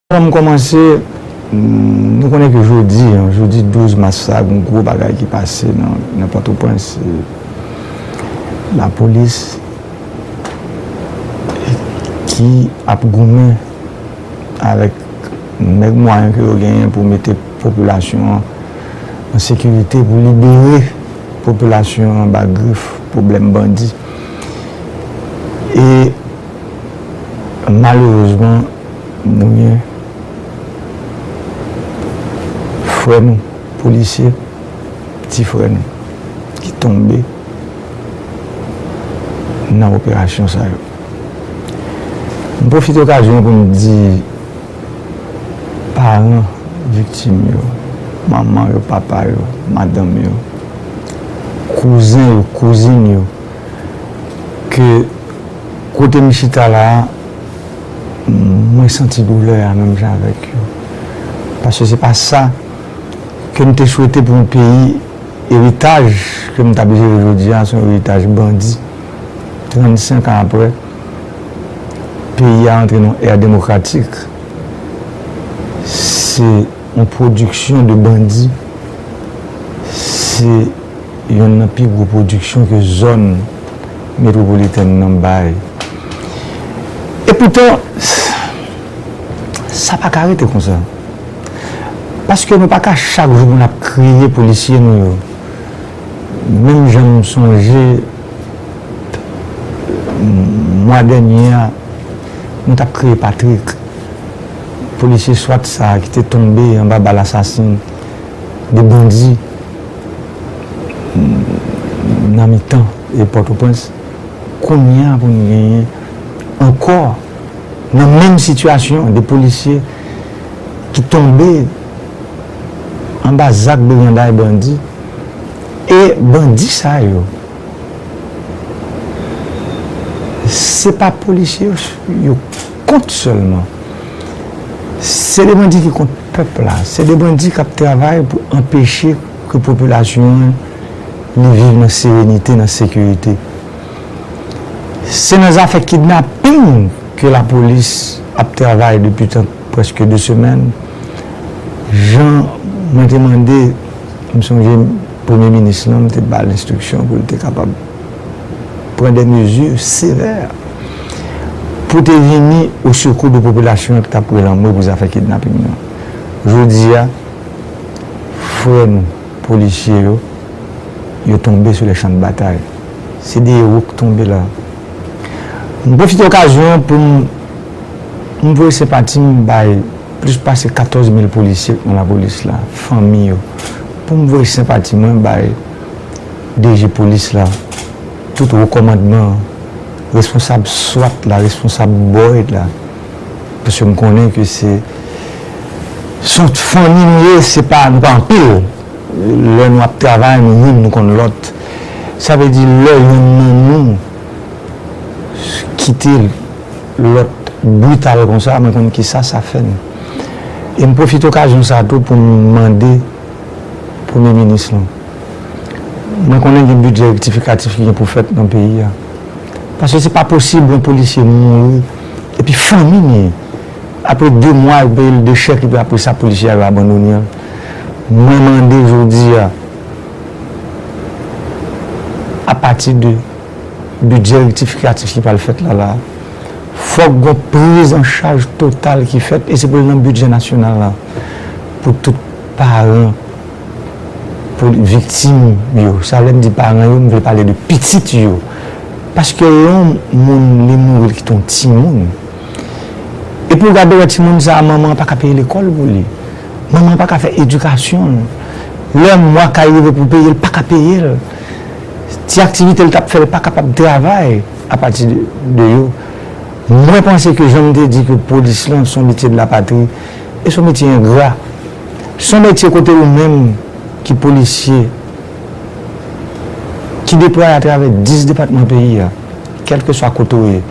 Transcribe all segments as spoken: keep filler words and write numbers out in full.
Anvan m kòmanse, nou konnen ke jodi, jodi douz mas sa, gen yon gwo bagay ki pase nan, nan Pòtoprens. Lapolis ki ap goumen avèk nèg mwayen ke yo genyen pou mete popilasyon an an sekirite, pou libere popilasyon an anba grif pwoblèm bandi. E malerezman, nou gen frè nou, polisye, ti frè nou, ki tonbe nan operasyon sa yo. M pwofite okazyon an pou m di paran viktim yo, manman yo, papa yo, madanm yo, kouzen yo, kouzin yo, ke kote m chita la a, mwen santi doulè a menm jan avèk yo. Paske se pa sa ke m te swete pou yon peyi. Eritaj ke m t ap jere jodi a, se yon eritaj bandi. Trannsenk an apre, peyi a antre nan ère démocratique. Se yon pwodiksyon de bandi. Se yonn nan pi gwo pwodiksyon ke zòn metwopolitèn nan bay. Epoutan, sa pa ka rete konsa. Paske nou pa ka chak jou pou n ap kriye polisye nou yo. Menm jan m sonje mwa dènye a, nou t ap kriye Patrick, polisye swat sa a ki te tonbe anba bal asasen de bandi nan mitan e Pòtoprens. Kounye a pou n genyen ankò nan menm sitiyasyon, de polisye ki tonbe anba zak briganday bandi. E bandi sa yo, se pa polisye yo, yo kont sèlman. Se de bandi ki kont pèp la. Se de bandi k ap travay pou anpeche ke popilasyon an li viv nan serenite, nan sekirite. Se nan zafè kidnaping ke lapolis ap travay depi tan prèske de semèn. Jan mwen te mande, m sonje premye minis lan, m te ba l enstriksyon pou l te kapab pran de mezi sevè pou te vini o sekou de popilasyon an ki t ap pran lanmò pou zafè kidnaping nan. Jodi a, frè nou, polisye yo, yo tonbe sou le chan de batay. Se de ewo k tonbe la. M pwofite okazyon an pou m, m voye senpati m bay plis pase katòz mil polisye k nan lapolis la, fanmi yo. Pou m voye senpati mwen bay D G polis la, tout wo kòmandman, responsab swat la, responsab boyd la. Paske m konnen ke se, se yon fanmi nou ye, se pa, nou pa anpil. Lè nou ap travay, nou youn, nou konn lòt. Sa vle di, lè youn nan nou kite lòt brital konsa, mwen konn kisa sa fè n. E m pwofite okazyon sa tou pou m mande Premye Minis lan. Mwen konnen gen bidjè rektifikatif ki gen pou fèt nan peyi a. Paske se pa posib yon polisye mouri, epi fanmi li, apre de mwa, yo peye l de chèk, epi apre sa, polisye a yo abandone l. Mwen mande jodi a, apati de bidjè rektifikatif ki pral fèt la, la, fòk gon priz an chaj total ki fèt, e se pou l nan bidjè nasyonal la, pou tout paran, pou viktim yo. Sa vle m di paran yo, m vle pale de pitit yo. Paske lè yon moun, li mouri, li kite yon timoun. Epi w gade wè timoun sa a, manman an pa ka peye lekòl pou li. Manman an pa ka fè edikasyon l. Lè mwa kay rive pou peye l, pa ka peye l. Ti aktivite l t ap fè, l pa kapab travay apati de, de yo. Mwen panse ke jan m te di ke polis lan se yon metye de la patri, e se yon metye engra. Se yon metye kote ou menm ki polisye, ki deplwaye atravè dis depatman peyi a, kèlkeswa kote w ye,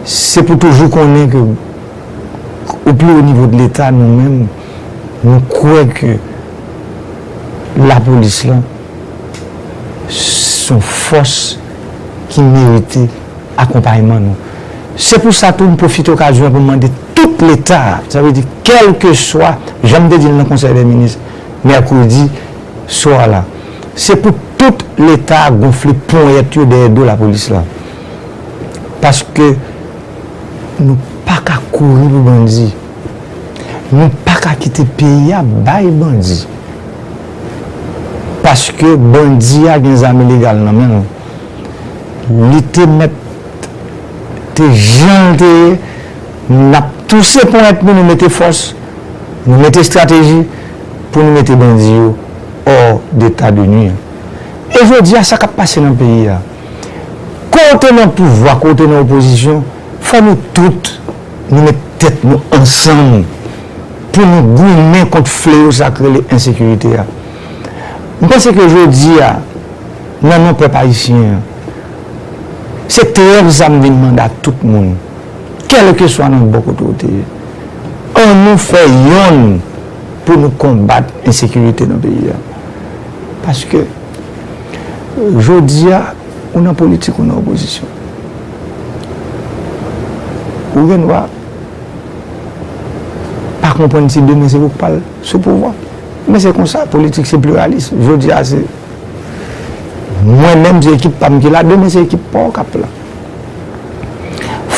se pou toujou konnen ke o pli wo nivo de Leta, nou menm, nou kwè ke lapolis lan se yon fòs ki merite akonpayman nou. Se pou sa tou, m pwofite okazyon an pou m mande tout Leta a, sa vle di, kèlkeswa, jan m te di l nan Konsèy dè Minis mèkredi swa la, se pou tout Leta a gonfle ponyèt yo dèyè do lapolis la. Paske nou pa ka kouri pou bandi. Nou pa ka kite peyi a bay bandi. Paske bandi a gen zam ilegal nan men l. Li te mèt te jan l te ye, n ap touse ponyèt nou, nou mete fòs, nou mete estrateji pou nou mete bandi yo hors d'état de nuire. E jodi a, sa k ap pase nan peyi a, ke w te nan pouvwa, ke w te nan opozisyon, fò nou tout, nou met tèt nou ansanm pou nou goumen kont fleyo sa k rele ensekirite a. M panse ke jodi a, nan non pèp ayisyen an, se trèv sa m vin mande a tout moun, kèlkeswa nan bò kote w te ye. An nou fè yonn pou nou konbat ensekirite nan peyi a. Paske, jodi a, ou nan politik, ou nan opozisyon. Ou gen dwa pa konprann si demen se ou k pral sou pouvwa. Men se konsa, politik se pliralis. Jodi a, se mwen menm, se ekip pa m ki la, demen se ekip pa w k ap la.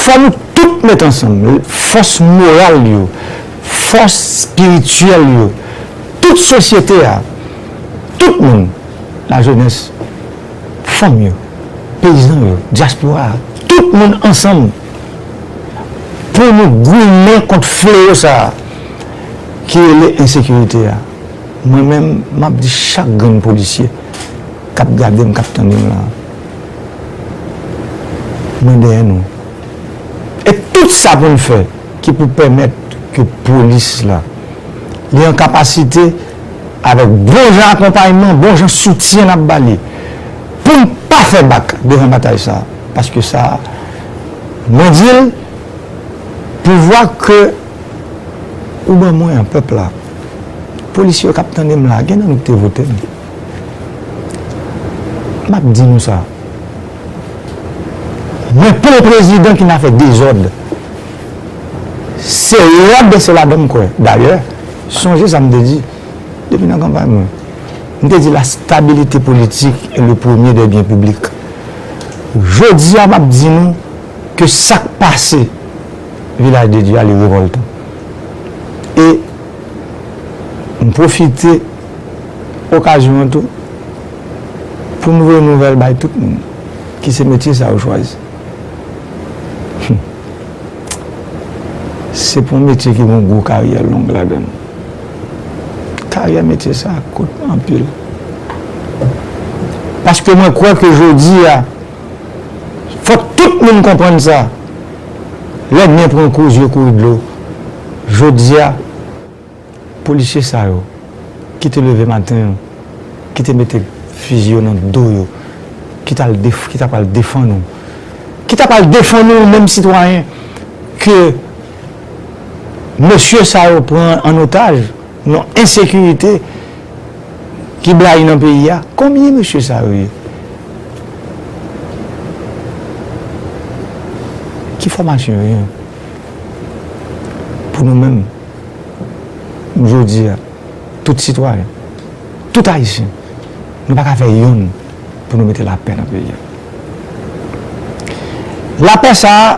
Fò nou tout met ansanm, fòs moral yo, fòs espirityèl yo, tout sosyete a, tout moun, lajenès, fanm yo, peyizan yo, dyaspora a, tout moun ansanm pou nou goumen kont fleyo sa a ki rele ensekirite a. Mwen menm, m ap di chak grenn polisye k ap gade m, k ap tande m la, mwen dèyè nou. E tout sa pou n fè ki pou pèmèt ke polis la, li an kapasite, avèk bon jan akonpayman, bon jan soutyen n ap ba li, pou n pa fè bak devan batay sa a. Paske sa a, mwen di l, pouvwa ke ou ban mwen an, pèp la, polisye yo k ap tande m la, gen nan nou ki te vote m. M ap di nou sa. Mwen pa yon prezidan ki nan fè dezòd. Se lòd, se ladan m kwè. Dayè, sonje sa m te di depi nan kanpay mwen. M te di la stabilité politique est le premier des biens publics. Jodi a, m ap di nou ke sa k pase Vilaj de Dye a, li revòltan. E m pwofite okazyon an tou pou m voye nouvèl bay tout moun ki se metye sa yo chwazi. Se pou yon metye ki gen yon gwo karyè long ladan l. Karyè metye sa a kout anpil. Paske mwen kwè ke jodi a, fòk tout moun konprann sa. Lè nen pran kou, zye kouri dlo. Jodi a, polisye sa yo ki te leve maten an, ki te mete fizi yo nan do yo, ki t al def-, ki ta pral defann ou, ki ta pral defann ou menm sitwayen ke mesye sa yo pran an otaj, nan ensekirite ki blayi nan peyi a. Konbyen mesye sa yo ye? Ki fòmasyon yo ye? Pou nou menm, jodi a, tout sitwayen, tout ayisyen, nou pa ka fè yonn pou nou mete lapè nan peyi a. Lapè sa a,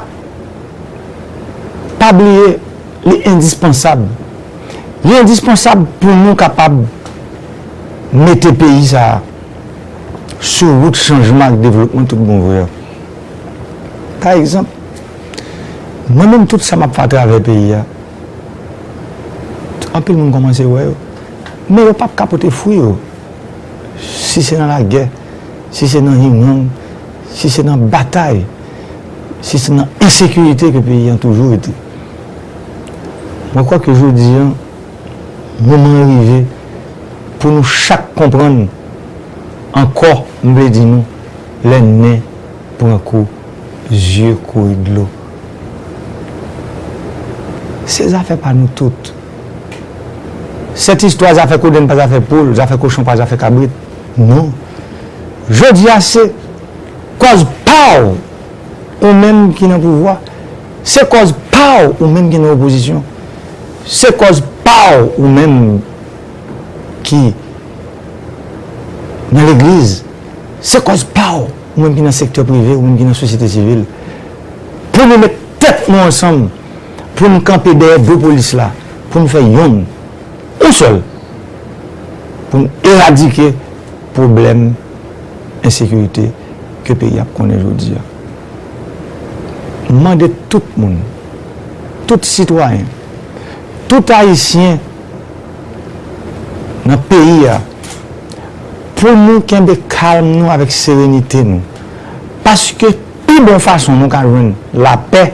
pa bliye, li endispansab. Li endispansab pou nou kapab mete peyi sa a sou wout chanjman ak devlopman tout bon vre. Pa egzanp, mwen menm, tout sa m ap fè atravè peyi a, anpil moun kòmanse wè yo. Men yo p ap ka pote fwi yo. Si se nan lagè, si se nan hinwang, si se nan batay, si se nan ensekirite ke peyi an toujou rete. Mwen kwè ke jodi an, moman an rive pou nou chak konprann ankò, m vle di nou, lè nen pran kou, zye kouri dlo. Se zafè pa nou tout. Sèt istwa zafè kodenn pa zafè poul, zafè kochon pa zafè kabrit. Non. Jodi a se kòz pa w, ou menm ki nan pouvwa, Se kòz pa w, ou menm ki nan opozisyon. Se kòz pa w, ou menm ki nan legliz. Se kòz pa w, ou menm ki nan sektè prive, ou menm ki nan sosyete sivil. Pou nou met tèt nou ansanm, pou n kanpe dèyè do polis la, pou n fè yonn, yon sèl, pou n eradike pwoblèm ensekirite ke peyi a ap konnen jodi a. M mande tout moun, tout sitwayen, tout Ayisyen nan peyi a, pou nou kenbe kalm nou avèk serenite nou. Paske pi bon fason nou ka jwenn lapè,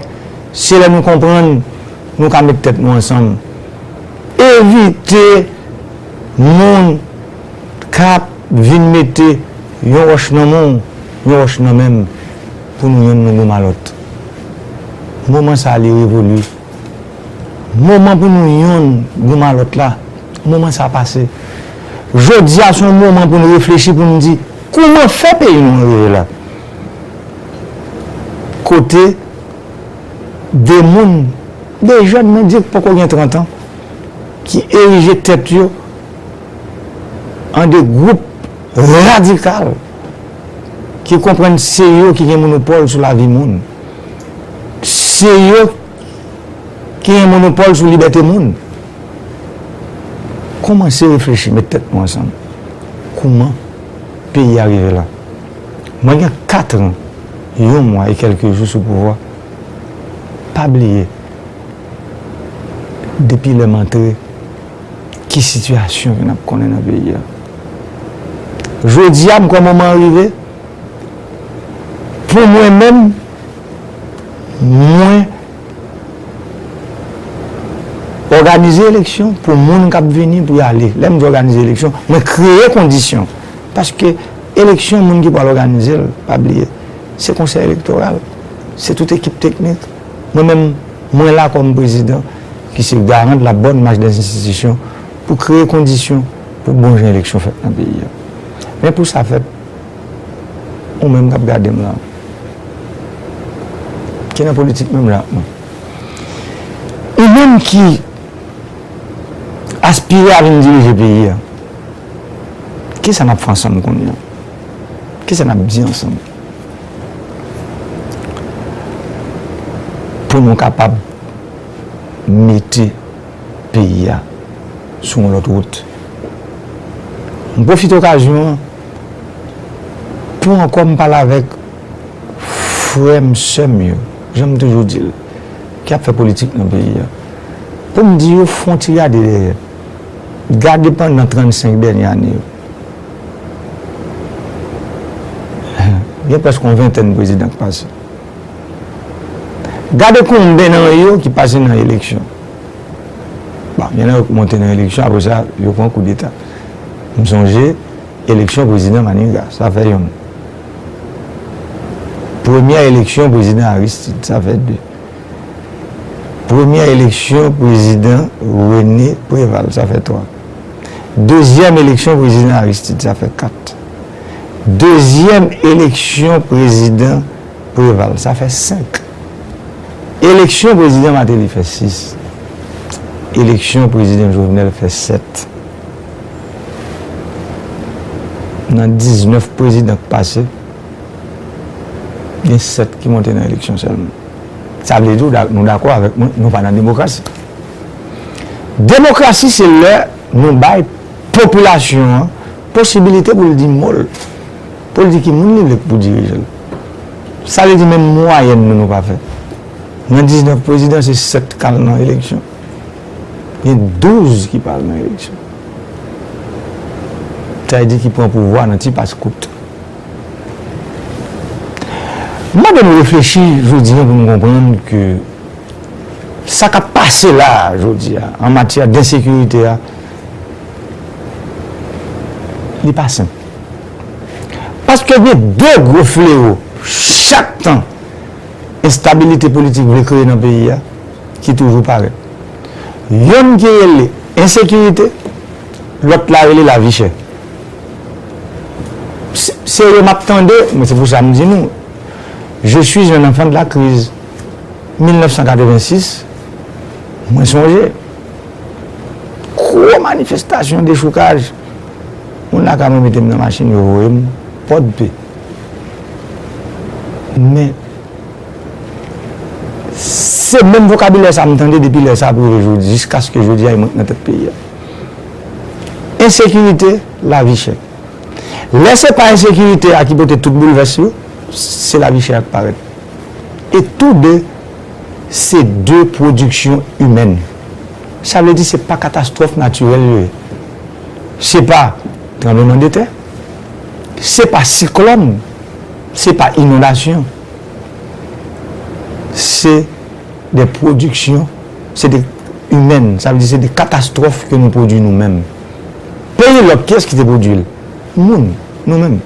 se lè nou konprann nou ka met tèt nou ansanm. Evite moun k ap vin mete yon wòch nan men w, yon wòch nan men m, pou nou yonn nou goumen lòt. Moman sa a, li revoli. Moman pou nou yonn goumen lòt la, moman sa a pase. Jodi a, se yon moman pou nou reflechi, pou nou di, kòman fè peyi nou rive la? Kote de moun, de jèn, men di k poko gen trant an, ki erije tèt yo an de gwoup radikal ki konprann se yo ki gen monopòl sou lavi moun. Se yo ki gen monopòl sou libète moun. Kòmanse reflechi, met tèt nou ansanm. Kòman peyi a rive la? Mwen gen kat an, yon mwa e kèlke jou sou pouvwa. Pa bliye, depi lè m antre, ki sitiyasyon ke n ap konnen nan peyi a. Jodi a, m kwè moman an rive pou mwen menm, mwen òganize eleksyon pou moun k ap vini pou y ale. Lè m di òganize eleksyon, mwen kreye kondisyon. Paske eleksyon, moun ki pral òganize l, pa bliye, se konsèy elektoral, se tout ekip teknik. Mwen menm, mwen la kòm prezidan ki se garan de la bonne marche des institutions pou kreye kondisyon pou bon jan eleksyon fèt nan peyi a. Men pou sa fèt, ou menm k ap gade m la, ki nan politik menm jan ak mwen, ou menm ki aspire a vin dirije peyi a, kisa n ap fè ansanm kounye a? Kisa n ap di ansanm? Pou nou kapab mete peyi a sou yon lòt wout. M pwofite okazyon an pou ankò m pale avèk frè m, sè m yo, jan m toujou di l, ki ap fè politik nan peyi a, pou m di yo fè yon ti gade dèyè. Gade pandan trannsenk dènye ane yo. Gen prèske yon ventèn prezidan k pase. Gade konbyen nan yo ki pase nan eleksyon. Bon, gen nan yo ki monte nan eleksyon, apre sa, yo pran koudeta. M sonje eleksyon prezidan Maniga, sa fè yonn. Premyè eleksyon prezidan Aristide, sa fè de. Premyè eleksyon prezidan René Préval, sa fè twa. Dezyèm eleksyon prezidan Aristide, sa fè kat. Dezyèm eleksyon prezidan Préval, sa fè senk. Eleksyon prezidan Martelly fè sis. Eleksyon prezidan Jovenel fè sèt. Nan diznèf prezidan k pase, gen sèt ki monte nan eleksyon sèlman. Sa vle di, w da-, nou dakò avèk mwen, nou pa nan demokrasi. Demokrasi, se lè nou bay popilasyon an posibilite pou l di mo l, pou l di ki moun li vle pou dirije l. Sa vle di, menm mwayèn nou, nou pa fè. Nan diznèf prezidan, se sèt k al nan eleksyon. Gen douz ki pa al nan eleksyon. Sa vle di ki pran pouvwa nan ti pas kout. M mande nou reflechi jodi a pou nou konprann ke sa k ap pase la a, jodi a, an matyè d ensekirite a, li pa senp. Paske gen de gwo flewo, chak tan enstabilite politik vle kreye nan peyi a, ki toujou parèt. Yonn ki rele ensekirite, lòt la rele lavi chè. Se, se yo m ap tande, men se pou sa m di nou, je suis un enfant de la crise. Mil nèf san katrevensis, mwen sonje, gwo manifestasyon, dechoukaj. Moun lakay mwen mete m nan machin, yo voye m Pòdpe. Men, se menm vokabilè sa m tande depi lè sa pou rive jodi, jiskaske jodi a, e mwen k nan tèt peyi a. Ensekirite, lavi chè. Lè se pa ensekirite a ki pote tout boulvès yo, se lavi chè a k parèt. E tou de, se de pwodiksyon imèn. Sa vle di se pa katastwòf natirèl yo ye. Se pa tranblemanndetè, se pa siklòn, se pa inondasyon. Se de pwodiksyon, se de imèn, sa vle di se de katastwòf ke nou pwodui nou menm. Peyi lòt, kiyès ki te pwodui l? Moun, nou menm.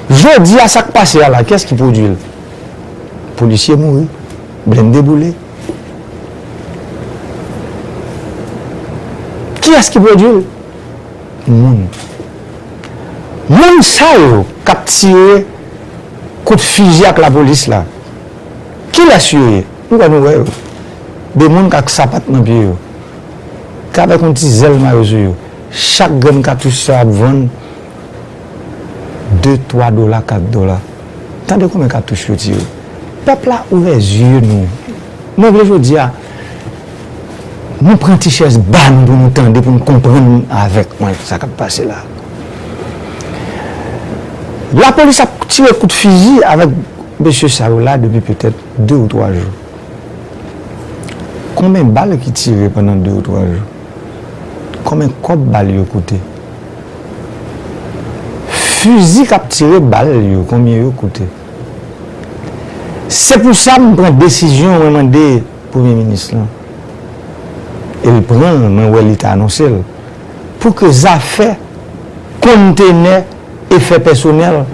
Jodi a, sa k pase a la, kiyès ki pwodui l? Polisye mouri, blende boule. Kiyès ki pwodui l? Moun. Moun sa yo k ap tire kout fizi ak lapolis la, kilès yo ye? M kwè nou wè yo. De moun k ak sapat nan pye yo, k avèk yon ti zèl mayo sou yo. Chak grenn katouch sa ap vann de, twa dola, kat dola. Tande konbyen katouch yo tire. Pèp la ouvè zye nou. Mwen vle jodi a, nou pran ti chèz ba nou pou nou tande, pou nou konprann avèk mwen sa k ap pase la. Lapolis ap tire kout fizi avèk mesye sa yo la depi petèt de ou twa jou. Konbyen bal ki tire pandan de ou twa jou? Konbyen kòb bal yo koute? Fizi k ap tire bal yo, konbyen yo koute? Se pou sa m pran desizyon, mwen mande Premye Minis lan, e l pran l, mwen wè li te anonse l, pou ke zafè kontenè efè pèsonèl,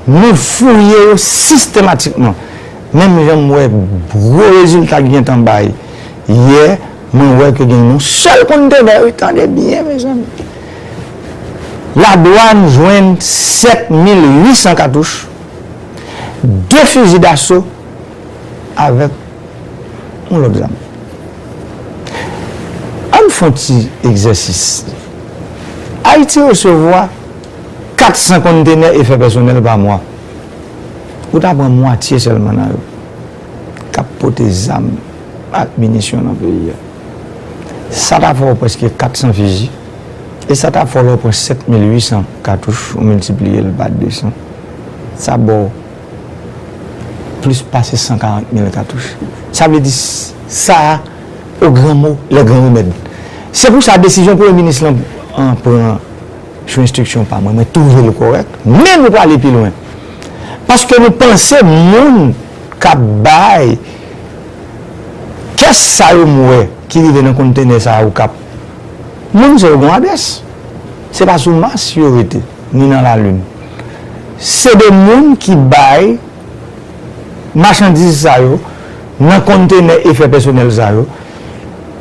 nou fouye yo sistematikman. Menm jan m wè gwo rezilta ki gentan bay yè, mwen wè ke gen yon sèl kontenè, wi, tande byen, mezanmi. Ladwàn jwenn sèt mil uit san katouch, de fizi daso avèk yon lòt zam. Ann fè yon ti egzèsis. Ayiti resevwa kat san kontenè efè pèsonèl pa mwa. Ou ta pran mwatye sèlman nan yo k ap pote zam ak minisyon nan peyi a. Sa ta fè w prèske kat san fizi. E sa ta fè w lè w pran sèt mil uit san katouch, ou miltipliye l pa de san. Sa ba w plis pase san karant mil katouch. Sa vle di s-, sa a, au grand mot, les grands remèdes. Se pou sa desizyon Premye Minis lan an pran sou enstriksyon pa mwen, mwen twouve l kòrèk, men nou prale pi lwen. Paske nou panse moun k ap bay kès sa yo m wè ki rive nan kontenè sa yo k ap, moun sa yo gen yon adrès. Se pa sou Mas yo rete, ni nan Lalin. Se de moun ki bay machandiz sa yo nan kontenè efè pèsonèl sa yo.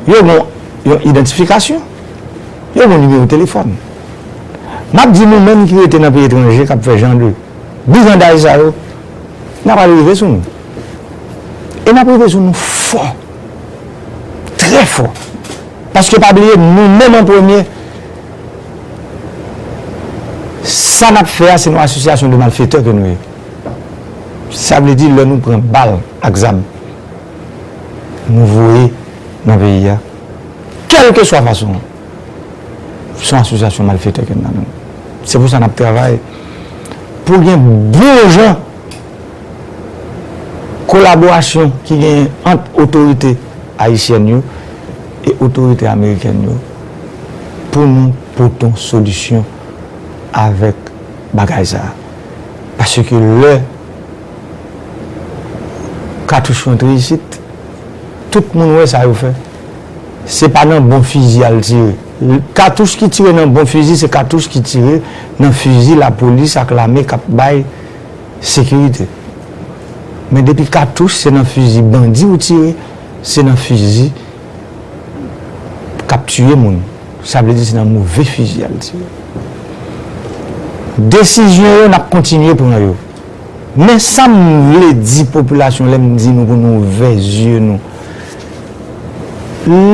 Yo gen yon idantifikasyon. Yo gen yon nimewo telefòn. M ap di nou menm ki rete nan peyi etranje, k ap fè jan de briganday sa yo, n ap al rive sou nou. E n ap rive sou nou fò. Trè fò. Paske pa bliye, nou menm an premye, sa n ap fè a, se yon asosyasyon de malfetè ke nou ye. Sa vle di, lè nou pran bal ak zam, nou voye nan peyi a, kèlkeswa fason, se yon asosyasyon malfetè ke n nan menm. Se pou sa n ap travay pou gen bon jan kolaborasyon ki genyen ant otorite ayisyèn yo e otorite amerikèn yo pou nou pote yon solisyon avèk bagay sa a. Paske lè katouch rantre isit, tout moun wè sa yo fè. Se pa nan bon fizi al tire. Katouch ki tire nan bon fizi, se katouch ki tire nan fizi lapolis ak lame k ap bay sekirite. Men depi katouch se nan fizi bandi ou tire, se nan fizi k ap tiye moun. Sa vle di se nan move fizi al tire. Desizyon yo, n ap kontinye pran yo. Men sa m vle di popilasyon lè m di nou pou nou ouvè zye nou.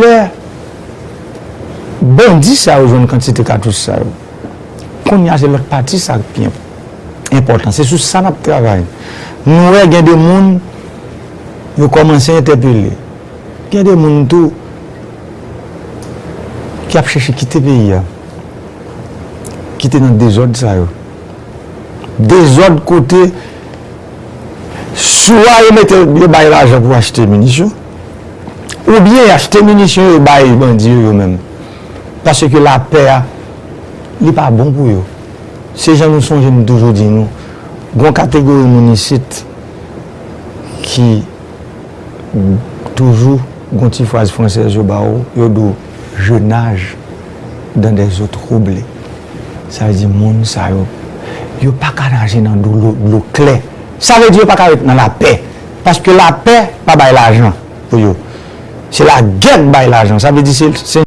Lè bandi sa yo jwenn kantite katouch sa yo, kounye a se lòt pati sa k pi enpòtan. Se sou sa n ap travay. Nou wè gen de moun yo kòmanse entèpele. Gen de moun tou ki ap chèche kite peyi a, kite nan dezòd sa yo. Dezòd kote swa yo mete yo bay lajan pou achte minisyon, oubyen achte minisyon yo bay bandi yo yo menm. Paske lapè a, li pa bon pou yo. Se jan nou sonje m toujou di nou, gon kategori moun isit ki toujou gon ti fraz fransèz yo ba ou, yo di w, je nage dans des eaux troublées. Sa vle di moun sa yo, yo pa ka naje nan dlo, dlo klè. Sa vle di yo pa ka ret nan lapè. Paske lapè pa bay lajan pou yo. Se lagè k bay lajan. Sa vle di se, se